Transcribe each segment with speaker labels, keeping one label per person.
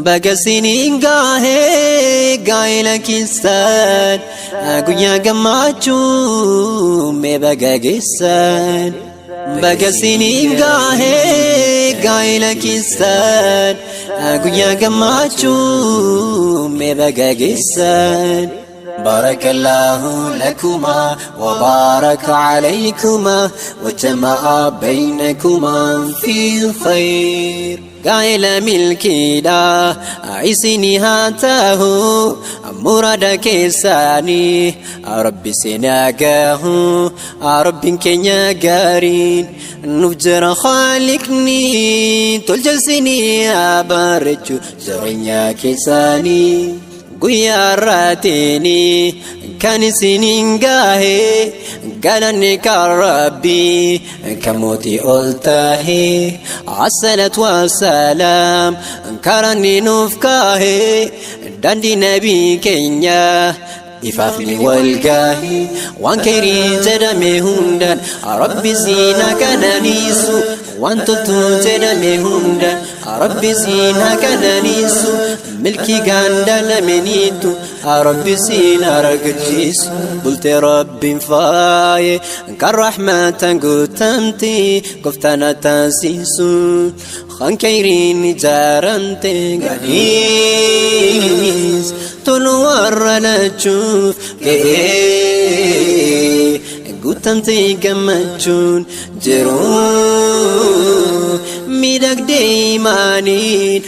Speaker 1: Baga siniin gaahee gaa'ela keessan, guyyaa gammachuu mee baga geessan. Baga siniin gaahee gaa'ela keessan, guyyaa gammachuu mee baga geessan. بارك الله لكما وبارك عليكما وجمع بينكما في خير. Gaa'ela milkiidha isinii haa ta'u, murada keessaanii Rabbi isin gahu. Rabbiin keenya gaariin nuuf jira, Khaaliqni tolcha isinii haa bareechu jireenya keessanii. Guyyaa har'aatiin kan isiniin gahe, galanni kan Rabbii kan mootii ol tahe. Assalatu wassalaam karanni nuuf kaahe, daandii nabii keenya ifaafni wal gahe. Waan khayrii jedhame hundaan Rabbi siina kananiisu, waan toltuu jedhame hundaan Rabbi siina kananiisu, milkii ganda lameniitu Rabbi siina argachiisu. Bultee Rabbiin faaye kan rahmatan guutamte gooftaan taasisu, kan khayriin ijaaramte gadiis tolu warra lachuuf ga'ee guutamte gammachuun jiru miidhagdee imaaniin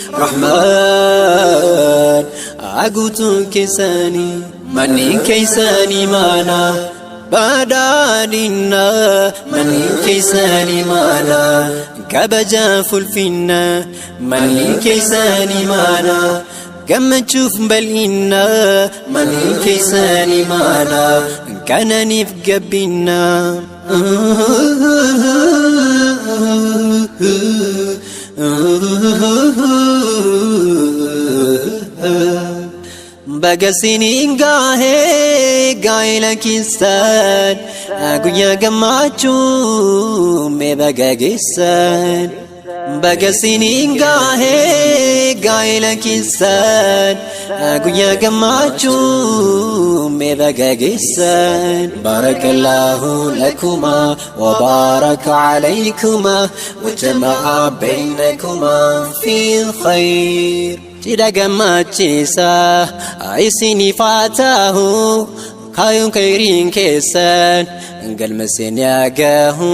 Speaker 1: rahmaan haguutuun keessanii. Manni keessanii mana badhaadhina, manni keessanii mana kabajaa fulfinna, manni keessanii mana gammachuuf bal'inna, manni keessanii mana kananiif gabbinna. Baga siniin gaahee gaa'ela keessan, guyyaa gammachuu mee baga geessan. Baga siniin gaahee gaa'ela keessan, guyyaa gammachuu mee baga geessan. بارك الله لكما وبارك عليكما وجمع بينكما في خير. Cidha gammachiisaa isiniif haa ta'u, kaayyoon khayriin keessan galma isin haa gahu.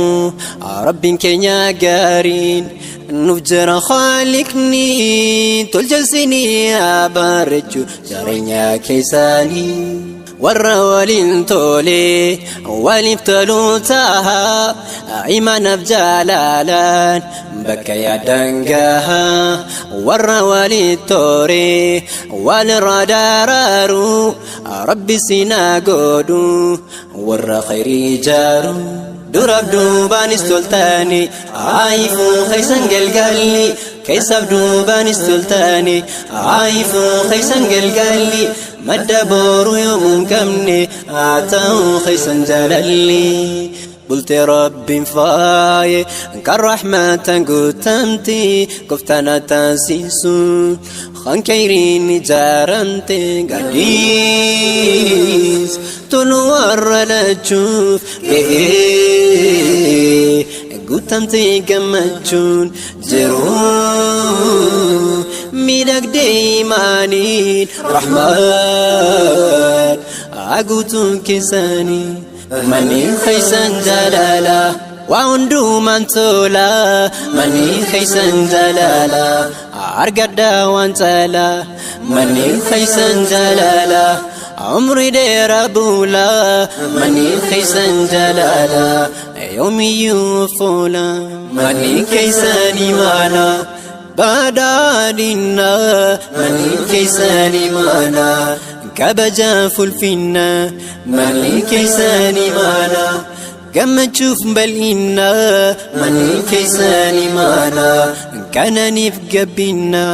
Speaker 1: Rabbiin keenya gaariin nuuf jira, Khaaliqni tolcha isinii haa bareechu jireenya keessanii. Warra waliin tole waliif toluu taha, imaanaaf jaalalaan bakka yaadan gaha. Warra waliin tore walirra daraaru Rabbi sinaa godhu, warra khayrii jaaru. Duraaf duubaanis toltani aayifuu keessan galgalli, keessaaf duubaanis toltani aayifuu keessan galgalli, madda boru yoomuu hin qabne haa ta'uu keessan jaalalli. Bultee Rabbiin faaye kan rahmatan guutamte gooftaan taasisu, kan khayriin ijaaramte gadiis tolu warra lachuuf ga'ee guutamte gammachuun jiru miidhagdee imaaniin rahmaan haguutuun keessanii. Manni keessan jaalala waa hundumaan tola, manni keessan jaalala argadhaa waan caala, manni keessan jaalala umrii dheeraa buula, manni keessan jaalala yoomiyyuu fuula, manni keessan imaana badhaadhina, manni keessan imaana kabajaa fulfinna, manni keessan imaana gammachuuf bal'inna, manni keessan imaana kananiif gabbinna.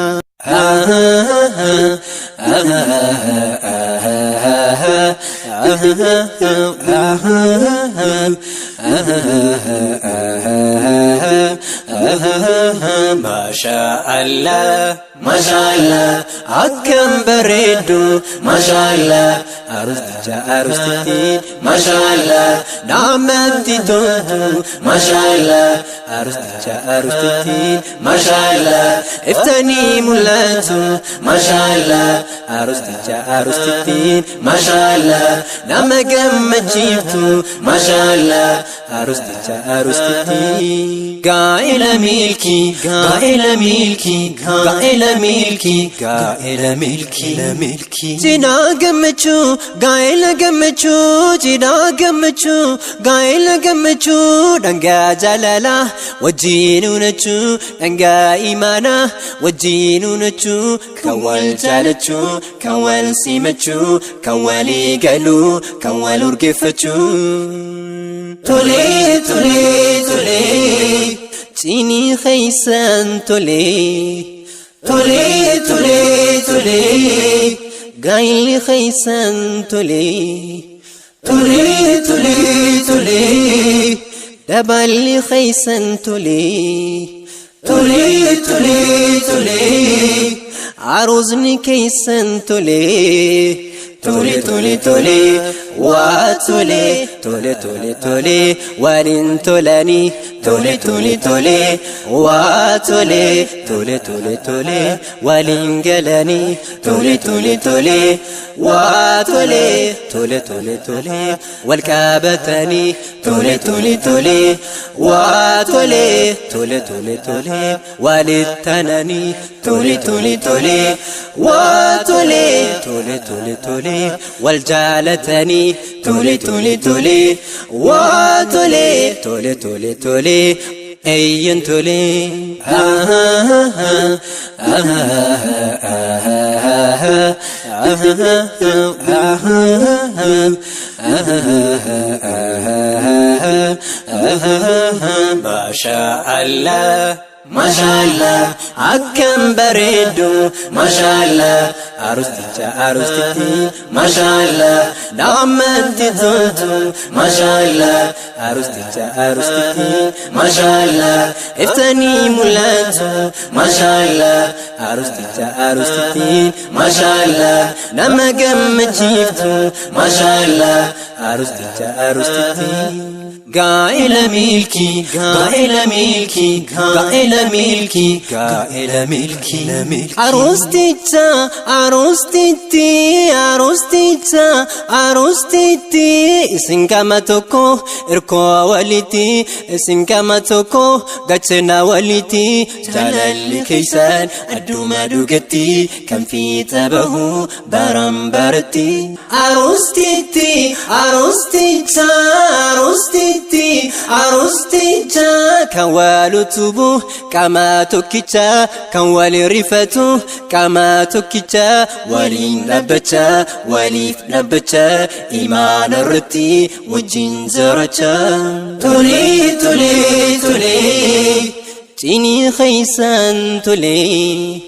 Speaker 1: Maashaa Allah, maashaa Allah, akkam bareeddu, maashaa Allah, arusticha arustittiin, maashaa Allah, namatti toltu, maashaa Allah, arusticha arustittiin, maashaa Allah, iftanii mul'atu, maashaa Allah, arusticha arustittiin, maashaa Allah, nama gammachiiftu, maashaa Allah, arusticha arustittiin. Gaa'ela milkii, gaa'ela milkii, gaa'ela milkii, gaa'ela milkii, milkii. Cinaa gammachuu, gaa'ela gammachuu, cinaa gammachuu, gaa'ela gammachuu, dhangaa jaalalaa wajjin unachuu, dhangaa imaanaa wajjin unachuu, kan wal jaalachuu, kan wal simachuu, kan walii galuu, kan wal urgeeffachuu. Tolee, tolee, tolee, cinii keessan tolee. Tolee, tolee, tolee, gaa'illi keessan tolee. Tolee, tolee, tolee, daballi keessan tolee. Tolee, tolee, tolee, aruuzni keessan tolee. Tole, tole, tole, waa tole, tole, tole, tole, waliin tolanii. Tole, tole, tole, waa tole, tole, tole, tole, waliin galanii. Tole, tole, tole, waa tole, tole, tole, tole, wal qabatanii. Tole, tole, tole, waa tole, tole, tole, tole, walittananii. Tole, tole, tole, waa tole, tole, tole, tole, wal jaalatanii. Tole, tole, tole, waa tole, tole, tole, tole, eeyyan tole. Maashaa Allah. Maashaa Allah, akkam bareeddu, maashaa Allah, arusticha arustittiin, maashaa Allah, namatti toltu, maashaa Allah, arusticha arustittiin, maashaa Allah, iftanii mul'atu, maashaa Allah, arusticha arustittiin, maashaa Allah, nama gammachiiftu, maashaa Allah, arusticha arustittiin. Gaa'ela milkii, gaa'ela milkii, gaa'ela milkii, gaa'ela milkii. Arusticha, arustitti, arusticha, arustitti, isin gama tokko irkoo walitti, isin gama tokko gachana walitti, jaalalli keessan adduma dhugatti kan fiixa bahu baran baratti. Arustitti, arusticha, arustitti, arusticha, kan wal utubu qaama tokkicha, kan wal rifatu qaama tokkicha, waliin dhaabbachaa, waliif dhaabbachaa, imaana irratti wajjin jiraachaa. Tolee, tolee, tolee, cinii keessan tolee.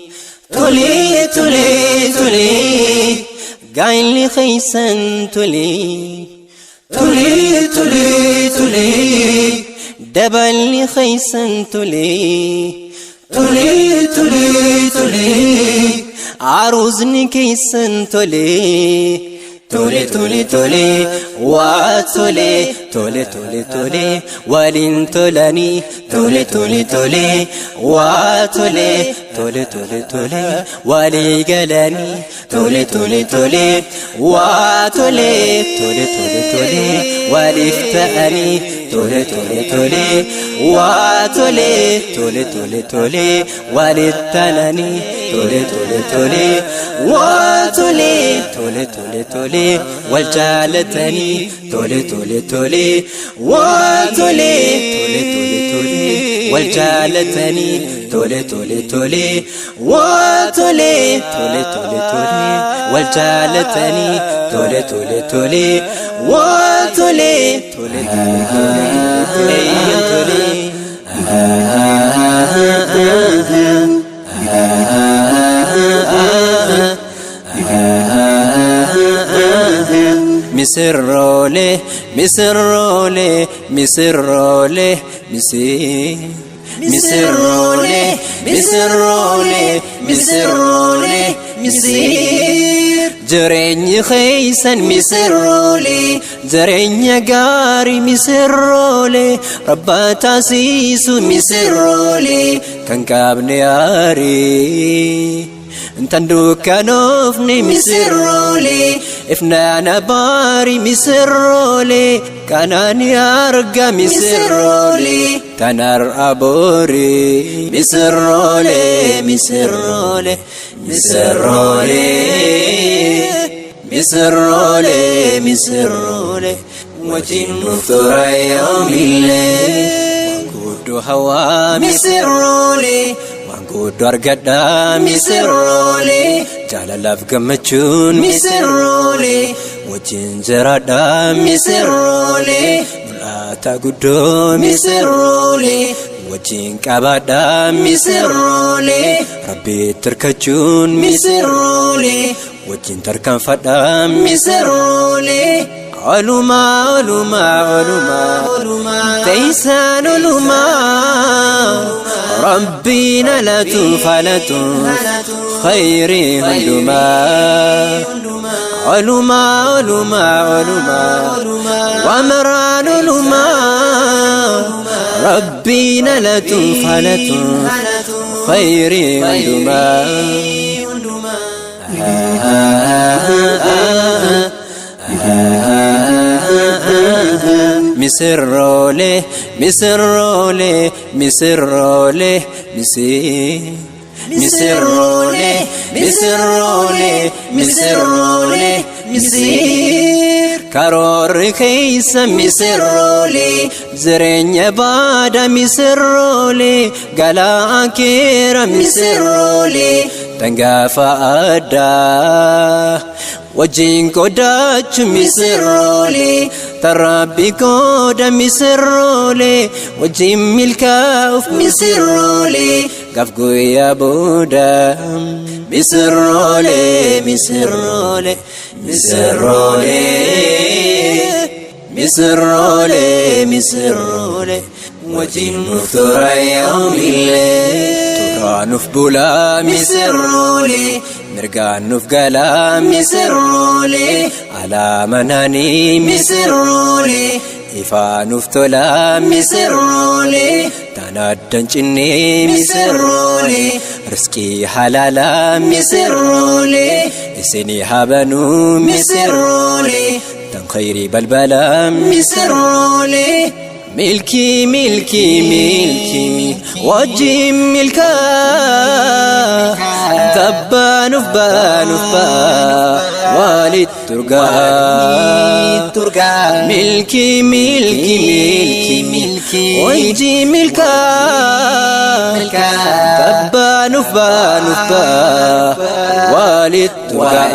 Speaker 1: Tolee, tolee, tolee, gaa'illi keessan tolee. Tolee, tolee, tolee, daballi keessan tolee. Tolee, tolee, tolee, aruuzni keessan tolee. Tole, tole, tole, waa tole, tole, tole, tole, waliin tolanii. Tole, tole, tole, waa tole, tole, tole, tole, walii galanii. Tole, tole, tole, waa tole, tole, tole, tole, waliif ta'anii. Tole, tole, tole, waa tole, tole, tole, tole, walittananii. Tole, tole, tole, waa tole, tole, tole, tole, wal jaalatanii. Tole, tole, tole, waa tole, tole, tole, tole, wal jaalatanii. Tole, tole, tole, waa tole, tole, tole, tole, wal jaalatanii. Tole, tole, tole, waa tole, tole, tole, tole, eeyyan tole. Misirroolee misirroolee misirroolee misii. Misirroolee misirroolee misirroolee misiir. Jireenyi keeysan misirroolee jireenya gaarii misirroolee rabbaa taasisu misirroolee kan qabne aarii. Tan dukkanoofne misirroolee ifnaana baarii misirroolee kanaan arga misirroolee tan har'a boorii misirroolee misirroolee misirroolee misirroolee misirroolee wajjin nuuf tura yoomillee guddoo hawaa misirroolee waan guddoo argadhaa misirroolee jaalalaaf gammachuun misirroolee wajjin jiraadhaa misirroolee mul'ata guddoo misirroolee wajjin qabaadhaa misirroolee rabbii tirkachuun misirroolee wajjin tarkaanfadhaa misirroolee. Olumaa olumaa olumaa teessaan olumaa rabbiin alatuuf alatuuf khayrii hundumaa. Olumaa olumaa olumaa wamaraan olumaa rabbiin alatuuf alatuuf khayrii hundumaa. Misirroolee misirroolee misirroolee misii. Misirroolee misirroolee misirroolee misiir. Karoorri keessa misirroolee jireenya baada misirroolee galaa keera misirroolee dangaafa addaa. Wajjin qoodachu misirroolee tarabbi qooda misirroolee wajjin milkaa'uuf misirroolee gaaf guyyaa booda misirroolee misirroolee misirroolee misirroolee misirroolee wajjin nuuf tura yoomillee turaa nuuf bulaa misirroolee mirgaan nuuf galaa misirroolee alaa manaanii misirroolee ifaa nuuf tolaa misirroolee tan addan cinnee misirroolee riskii halaalaa misirroolee isinii habanuu misirroolee tan khayrii balbalaa misirroolee. Milkii milkii milkii wajjin milkaa tabbaa nuuf baa nuuf baa walitti urgaa. Milkii milkii milkii wajjin milkaa tabbaa nuuf baa nuuf baa walitti urgaa.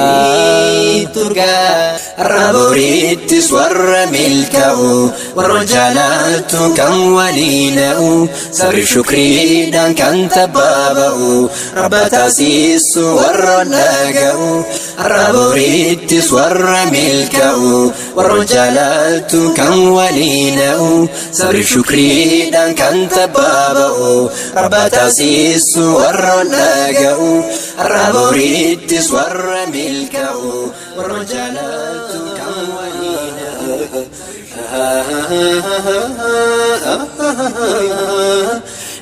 Speaker 1: Raboriittis warra milkaa'u warra jaalattu kan waliina'u sabri shukriidhaan kan tabbaaba'u rabba taasisu warra dhaga'u Raboriittis warra milkaa'u warra jaalattu kan waliina'u sabri shukriidhaan kan tabbaaba'u rabba taasisu warra dhaga'u Raboriittis warra milkaa'u warra jaalattu kan waliina'u.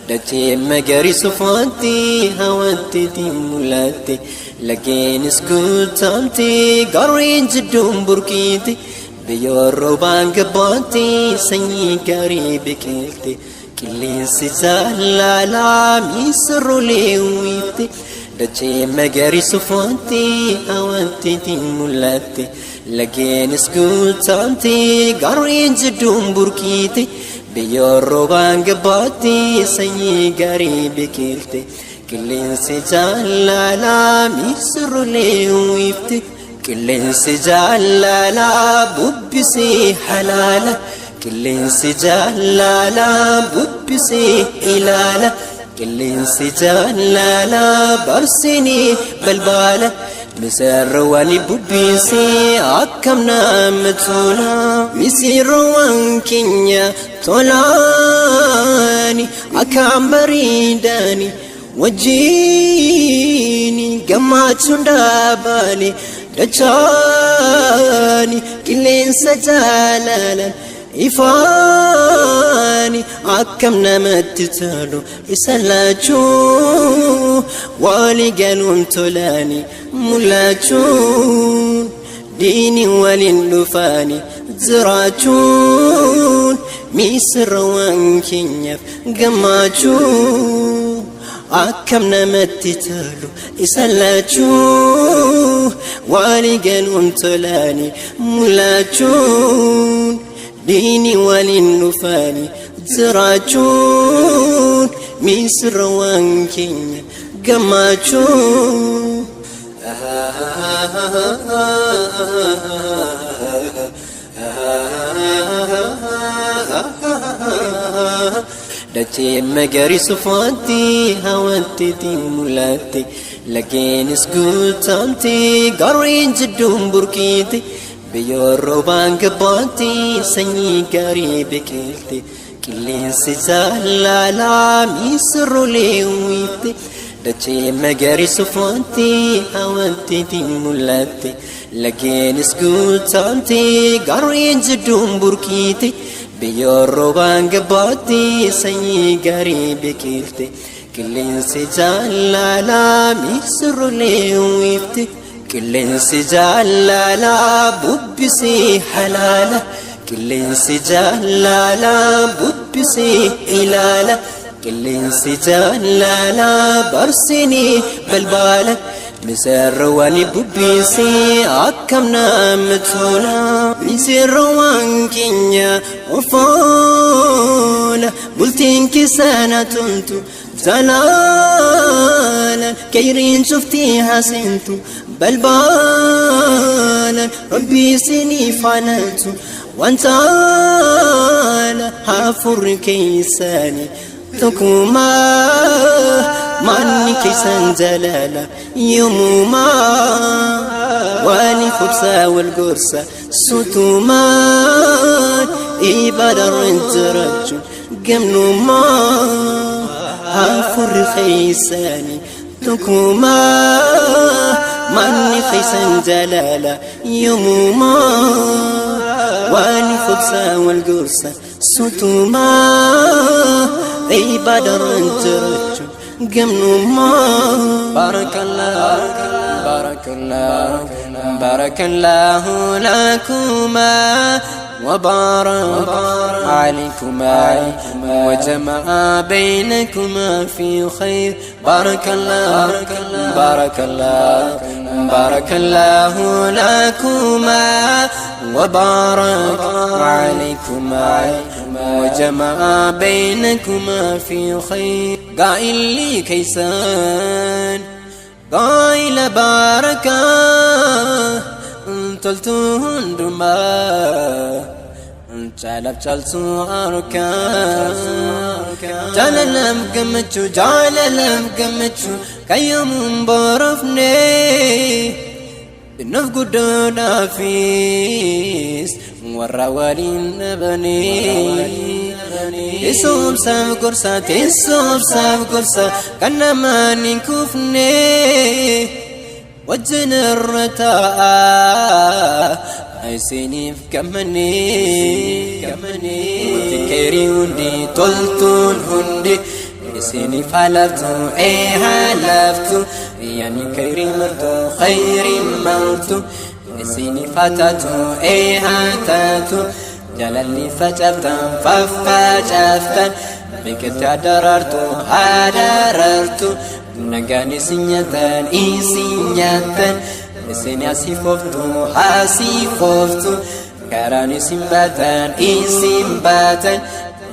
Speaker 1: Dacheen magariisa uffatte hawwatte mul'atte laggeenis guutamte garreen jidduun burqiite biyyoon roobaan gabbaatte sanyii gaarii biqilte qilleensi jaalalaa misirroolee uwwifte dacheen magariisa uffatte hawwatte mul'atte laggeenis guutamte garreen jidduun burqiite biyyoon roobaan gabbaatte sanyii gaarii biqilte qilleensi jaalalaa misirroolee uwwifte qilleensi jaalalaa bubbisee halaala qilleensi jaalalaa bubbisee ilaala qilleensi jaalalaa barsinii balbaala. Misirroowwan bubbiisee akkam nama tola. Misirroowwan keenya tolaani akkam bareedani wajjin gammachuun dhaabaani dachaani qilleensa jaalalan ifaani akkam namatti tolu isa laachuu walii galuun tolaani mul'achuun diini waliin dhufaani jiraachuun misirroowwan keenyaaf gammachuu akkam namatti tolu isa laachuu walii galuun tolaani mul'achuun diini waliin dhufaani jiraachuun misirroowwan keenya gammachuu. Dacheen magariisa uffaatti hawwatteetti mul'atte lageenis guutamte garreen jidduun burqiite biyyoon roobaan gabbaatti sanyii gaarii biqilte qilleensi jaalalaa misirrolee uwwifte. Dacheen magariisa uffaatti hawwatteetti mul'atte lageenis guutamte garreen jidduun burqiite biyyoon roobaan gabbaatti sanyii gaarii biqilte qilleensi jaalalaa misirrolee uwwifte. Qilleensi jaalalaa bubbisee halaala qilleensi jaalalaa bubbisee ilaala qilleensi jaalalaa barsinii balbaala misirroowwan bubbisee akkam nama tola. Misirroowwan keenya ofoola bultiin keessana toltu jalaala kayriin cuftii hasentu balbaala rabbii isinii faanatu wantaala hafuurri keessanii tokkummaa manni keessan jalaala yoomumaa waliif obsaa wal gorsa sutumaan ibadarra jiraachuun gamnummaa hafuurri keessanii tokkummaa manni keessan jalaala yoomumaa waliif obsaa wal gorsa sutumaa ibadarra jiraachuun gamnummaa. Barakallah barakallah barakallahu lakuma وبارك عليكما وجمع بينكما في خير. بارك الله بارك الله بارك الله لكما وبارك عليكما وجمع بينكما في خير. قائل لي كيسان قائل بركة toltu hundumaa caalaaf caaltu harkaa jaalalaaf gammachuu jaalalaaf gammachuu kayyoomuun borofne nuuf guddoodhaafis warra waliin dhabane teessoomsaaf gorsa teessoomsaaf gorsa kan namaan hin kufne wajjin irra taa'a isiniif gammannee fikkeerii hundi toltuun hundi isiniif haalaftu ee haalaftu yaani khayrii martu khayrii martu isiniif haataatu ee haataatu jaalalli facaaftan faffacaaftan biqiltuu daraartu haa daraartu nagaan isin nyaatan isin nyaatan isin asii fooftu asii fooftu karaan isin baatan isin baatan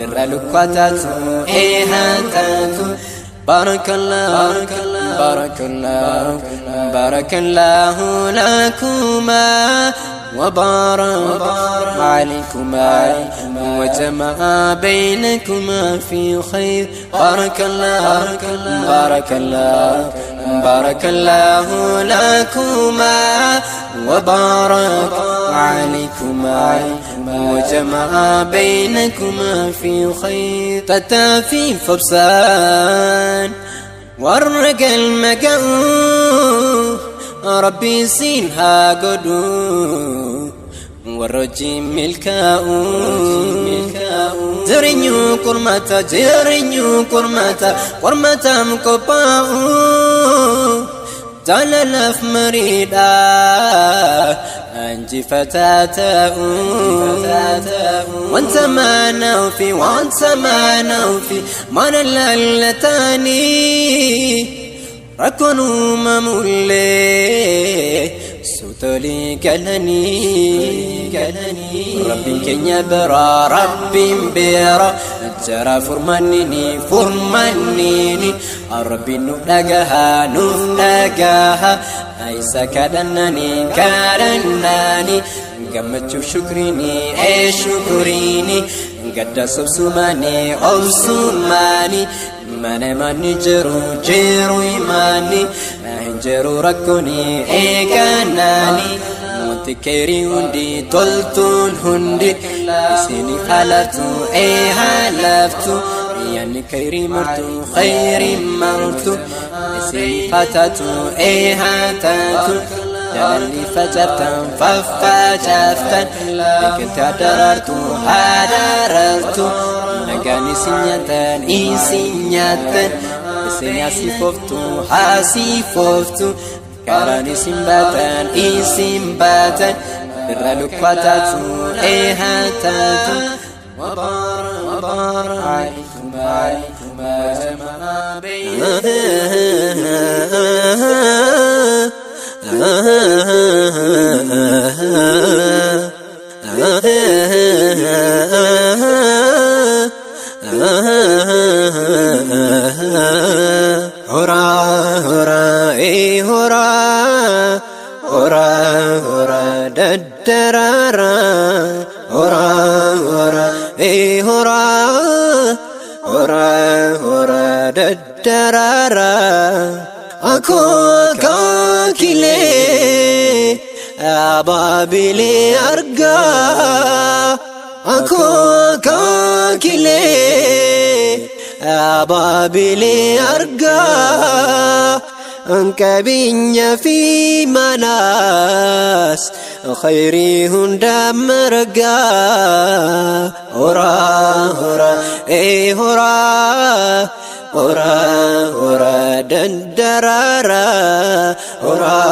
Speaker 1: irra lukkaataatu ee haataatu. بارك الله بارك الله بارك الله لكما. وبارك عليكما وجمع بينكما في خير. بارك الله بارك الله بارك الله لكما وبارك عليكما وجمع بينكما في خير. تتافي فبسان ورق المقام ربي سينها قدو والرجيم ملكاو جرنيو قرمتا جرنيو قرمتا قرمتا مكباو جلالف مريدا أنجي فتاتا وانت ما نوفي وانت ما نوفي ما نلالتاني ركنوا ممولي سوتولي كلني ربي كنيا برا ربي بيرا جرى فرمانيني فرمانيني ربي نفلقها نفلقها عيسى كدناني كدناني قمت شكريني اي شكريني قد سبسماني أبسماني ماني ماني جرو جرو إيماني جرو ركوني اي كناني وانت كيري هندي تلتون هندي سيني حلفتو اي حلفتو يعني كيري مرتو خيري مرتو سيني فتاتو اي هاتاتو جلالي فجرتن ففجرتن لكن تدررتو هدررتو نغاني سنيتن إي سنيتن سنيا سيفوفتو هاسيفوفتو كاراني سنباتن إي سنباتن برالو كواتاتو إي هاتاتو وبار عليكما جمع بين
Speaker 2: هرا هرا اي هرا هرا هرا ددرارا هرا هرا اي هرا هرا هرا ددرارا أكو كاكلي أبابلي أرقى أكو كاكلي أبابلي أرقى أنكبين في مناس خيري هندم مرقى هرا هرا اي هرا هرا هرا دندرارا هرا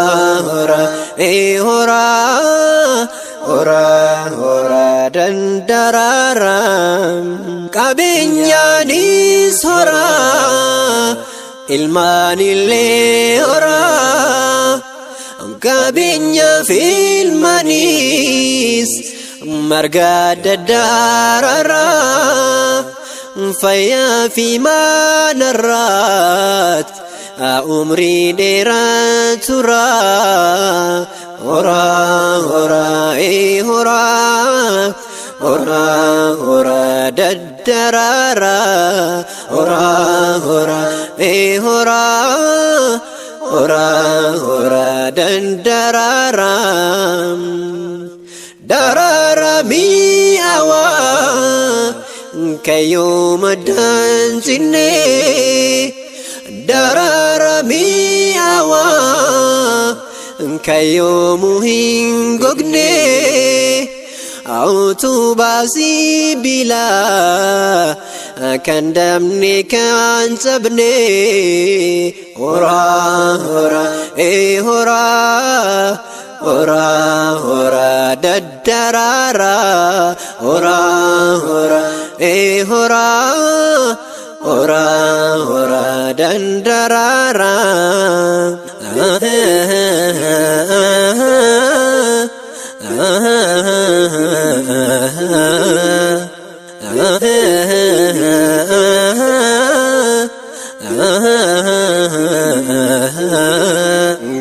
Speaker 2: هرا اي هرا هرا هرا دندرارا قبنيانيس هرا ilmaan illee horaa qabeenya fi ilmaanis marga daddararaa fayyaa fi maanarraat umrii dheeraa turaa horaa horaa ee horaa هرا هرا ددرارا هرا هرا اي هرا هرا هرا دندرارا درارا ميأوا كيوم دانسني درارا ميأوا كيوم هنغني Utubaa sibiilaa kan damne kan cabne horaa horaa ee horaa horaa horaa daddararaa horaa horaa ee horaa horaa horaa dandararaa.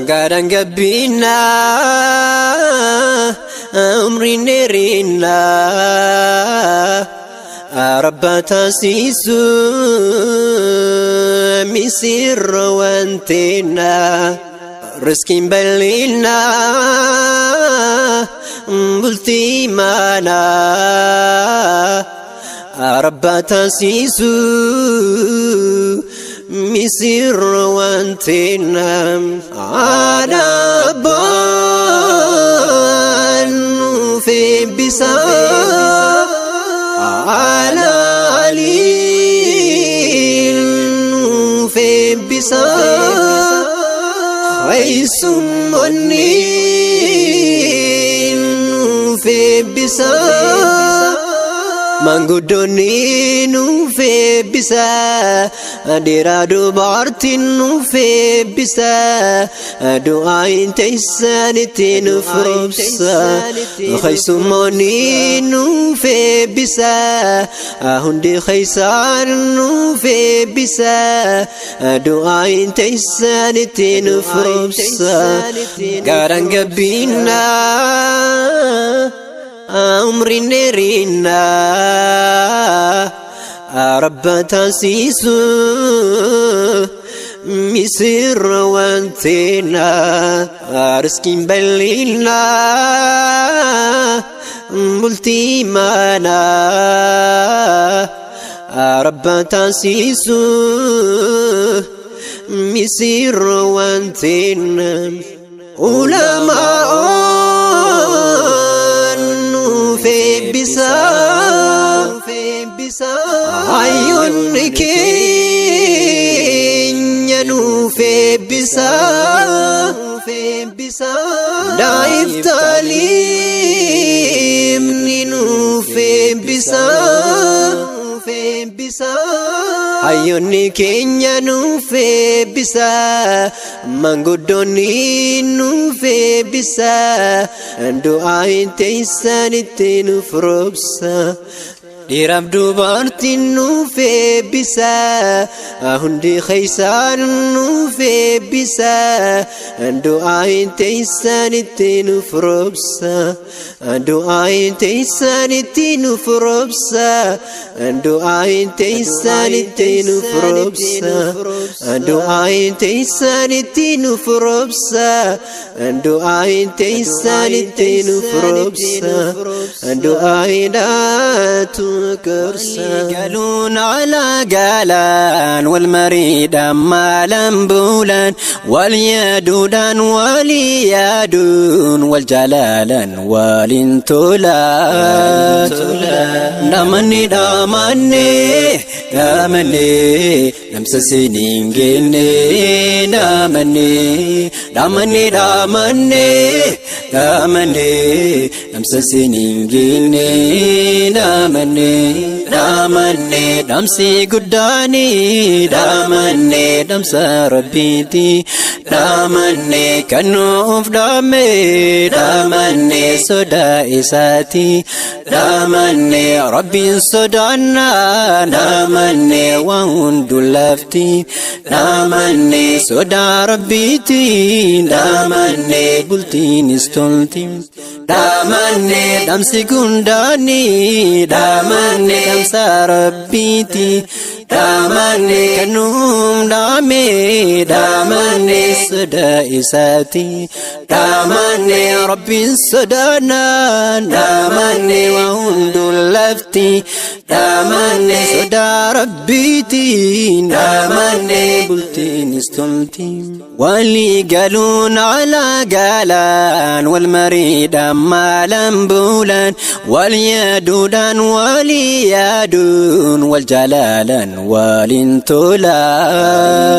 Speaker 2: Gaadhaan gabbinaa Umriin dheerinaa Rabba taasisu misirra wanteena riskiin bal'inaa bultii manaa Rabba taasisu misirra wanteena Aadabbaan nuuf eebbisaa Alaaliin nuuf eebbisaa Keessummoonni nuuf eebbisaa Maanguddoonni nuuf eebbisaa Dhiiraa dubartiin nuuf eebbisaa Du'aayin teessanitti nuuf roobsaa Keessummoonni nuuf eebbisaa Hundi keessaan nuuf eebbisaa Du'aayin teessanitti nuuf roobsaa Gaaraan gabbinaa Umriin dheerinaa Rabba taasisu misirra wanteena riskiin bal'inaa bultii manaa Rabba taasisu misirra wanteena Ulamaan nuuf eebbisaa Hayyoonni keenya nuuf eebbisaa Daa'if taaliimni nuuf eebbisaa Hayyoonni keenya nuuf eebbisaa Maanguddoonni nuuf eebbisaa Du'aayin teessanitti nuuf roobsaa Dhiiraaf dubartiin nuuf eebbisaa Hundi keessaan nuuf eebbisaa Du'aayin teessanitti nuuf roobsaa Du'aayin teessanitti nuuf roobsaa Du'aayin teessanitti nuuf roobsaa Du'aayin teessanitti nuuf roobsaa Du'aayin teessanitti nuuf roobsaa Du'aayiidhaatu gorsa
Speaker 1: Galuun على قالان والمريد مالا بولان واليدودان وليادون والجلالا والانتولان نمني دامني دامني نمس سنين جني دامني دامني دامني دامني نمس سنين جني دامني دامني دمسي قداني دامني دمس ربيتي دامني كنوف دامي دامني سودا إساتي دامني ربي سودانا دامني وهند لفتي دامني سودا ربيتي دامني بلتين استولتي دامني دمسي قنداني دامني دمسا ربيتي دامني كنوم دامي دامني سودا إساتي دامني ربي سودانا دامني وهند لفتي دامني سودا ربيتي دامني بلتين استلتي ولي قالون على قالان والمريد مالا بولان واليدودان وليادون والجلالا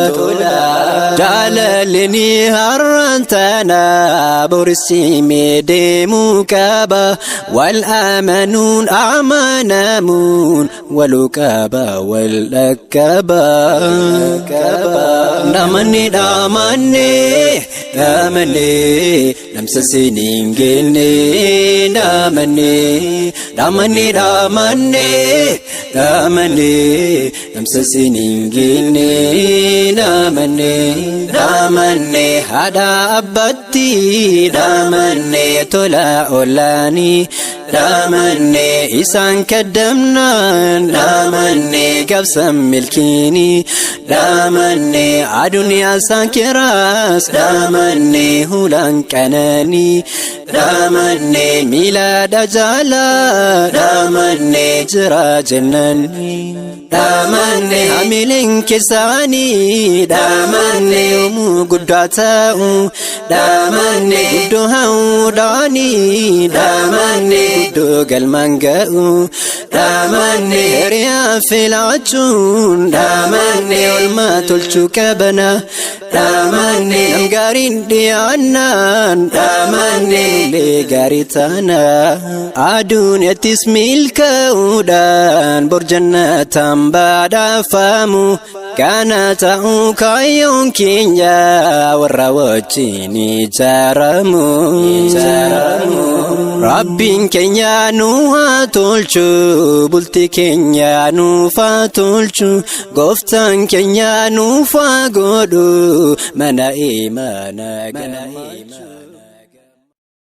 Speaker 1: والانتولان جلالني هرنتنا برسيمي ديمو كابا والآمنون أعمانامون ولكابا والأكابا نمني دامني
Speaker 2: Dhaamannee dhaamannee namsa siniin geenne dhaamannee dhaamannee dhaamannee dhaamannee namsa siniin geenne dhaamannee dhaamannee haadha abbatti dhaamannee tola olaanii dhaamannee isaan kaddamnaan dhaamannee gabsan milkiinii dhaamannee aduniyaa isaan keraas dhaamannee hulaan qananii dhaamannee miilaadha jaalaa dhaamannee jira jennanii dhaamannee hamileen keessaanii dhaamannee yoomuu guddaa ta'u dhaamannee guddoo hawuudhaanii dhaamannee guddoo galmaan ga'u dhaamannee hiriyaa filaachuun dhaamannee olmaa tolchuu qabana dhaamannee nam gaariin dhiyaannaan dhaamannee nullee gaarii taana aduun ittis milkaa'uudhaan borjannataan badhaafamu kana ta'uu kaayyoon keenya warra wajjin ijaaramu. Rabbiin keenya nu haa tolchu bultii keenya nuuf haa tolchu gooftaan keenya nuuf haa godhu mana imaana gammachuu.